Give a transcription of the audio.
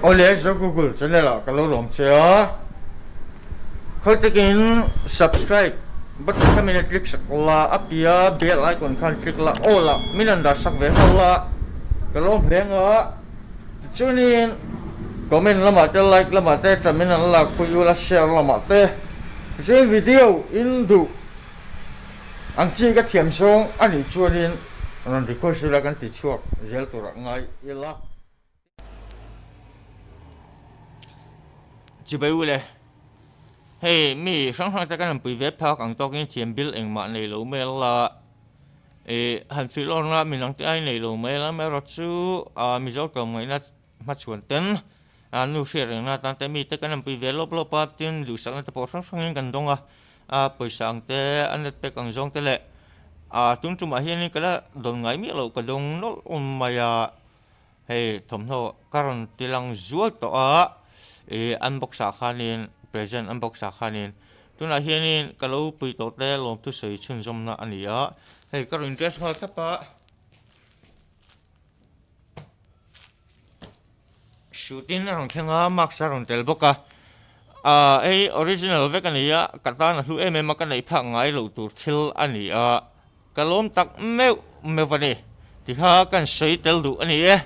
Awle Zo Google channel ah ka lo lawm che a, khawi takin subscribe button kha min click sak la, a piah bell icon khan click la, all ah min han dah sak ve nghal la, ka lawm hle anga, tichuanin comment lamah te like lamah te ṭan min han lak pui ula share lamah te, tichuan video in duh ang chi ka thiam zawng a nih chuanin rawn request ila kan ti chhuak zel turah ngai ila. Chibai u le, hei mi hrang hrang te kan han pui ve phak ang tawkin thiam bil engmah nei lo mai la, ih han fil awrh na minang te ai nei lo mai la, amaherawh chu ah Mizo tlawmngaihna hmachhuan ten ah nu hriat reng na atan te mi te kan han pui ve lawp lawp a, tin duhsakna te pawh hrang hrangin kan dawng a, a pawisa ang te a net pack ang zawng te leh ah tun tumah hianin ka la dawn ngai miah loh ka dawng nawlh mai a. Hei thawmhnaw ka rawn ti lang zual tawh a, ih unbox ah khanin present unbox ah khanin tunah hianin ka lo pui tawh te lawmthu sawi chhunzawmna a ni a, hei ka rawn interest nghal thlap a, shooting a rawn thleng a mask a rawn tel bawk a, ah hei original vek a ni a, ka tan a hlu em em a ka neih phak ngai loh tur thil a ni a. Ka lawm tak meuh meuh a ni. Tikha kan sawi tel duh a ni e.